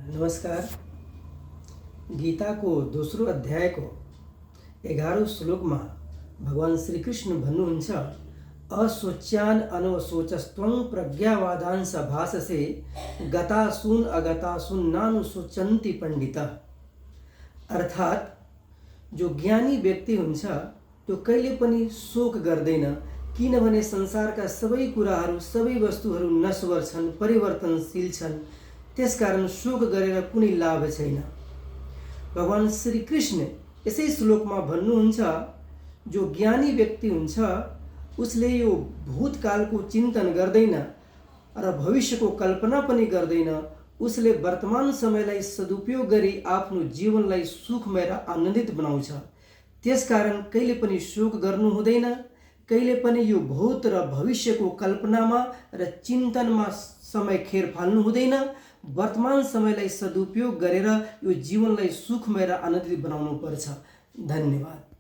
नमस्कार। गीता को दोस्रो अध्याय को 11 श्लोक में भगवान श्री कृष्ण भन्नुहुन्छ, अशोच्यान अनवशोचस्त्वं प्रज्ञावादांश भाषसे गतासून अगतासून नानुशोचन्ति पंडित। अर्थात जो ज्ञानी व्यक्ति हुन्छ त्यो कहिले पनि शोक गर्दैन, किनभने संसारका सबै कुराहरू सबै वस्तुहरू नश्वर छन्, परिवर्तनशील छन्। त्यसकारण शोक गरेर कुनै लाभ छैन। भगवान श्री कृष्ण यसै श्लोकमा भन्नुहुन्छ, जो ज्ञानी व्यक्ति हुन्छ उसले यो भूतकालको चिन्तन गर्दैन र भविष्यको कल्पना पनि गर्दैन। उसले वर्तमान समयलाई सदुपयोग गरी आफ्नो जीवनलाई सुखमय र आनन्दित बनाउँछ। त्यसकारण कहिले पनि शोक गर्नु हुँदैन, कहिले पनि यो भूत र भविष्यको कल्पनामा र चिन्तनमा समय खेर फाल्नु हुँदैन। वर्तमान समयलाई सदुपयोग गरेर यो जीवनलाई सुखमय र आनन्दित बनाउनु पर्छ। धन्यवाद।